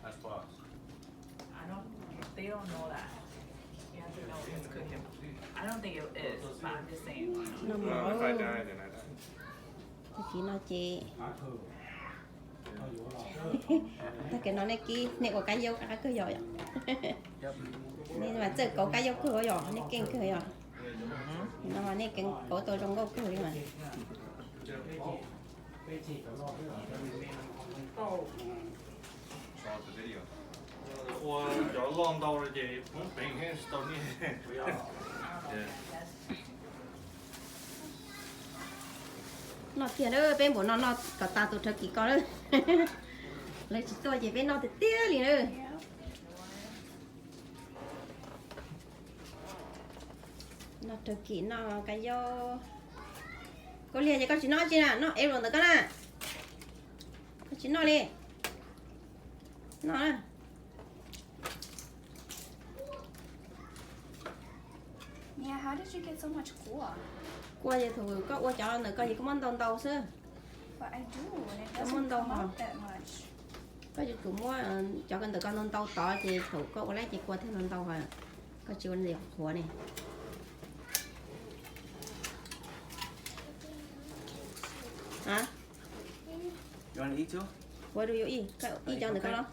That's boss. I don't, they don't know that. You have to know it's cooking. I don't think it is, but I'm just saying. No, if I die, then I die. Tag kis no ces, tag kis no nej kib, nej ua kab yaub qab qab kawg yom yom. Nej mas txawj kauv kab yaub kawg yom, nej keej kawg yom. No mas nej keej kauv tau zoo nkauj kawg li mas. Ua cov loj ntau ces poob peev tsis tau nyiaj. Noj kiag na, peb npaum no noj kom tas tus rhawv kis ko na. Lawv tsis tuaj ces peb noj tiag tiag li na. Noj rhawv kis noj kab yaub. Koj liag ces koj tsis noj tsi na, noj ev los ntawm koj na. Koj tsis noj li. Noj na. Kua ces thaum koj ua cov ntawm koj ces koj muab ntau ntau xwb. Koj muab ntau ho. Koj yuav tsum muab cov ntawm koj ntau ntau tod ces thaum koj ua laib ces kua thiaj ntau ntau ho. Koj tsis ua li qhuav ne. What do you eat? Koj ib cov ntawm koj los?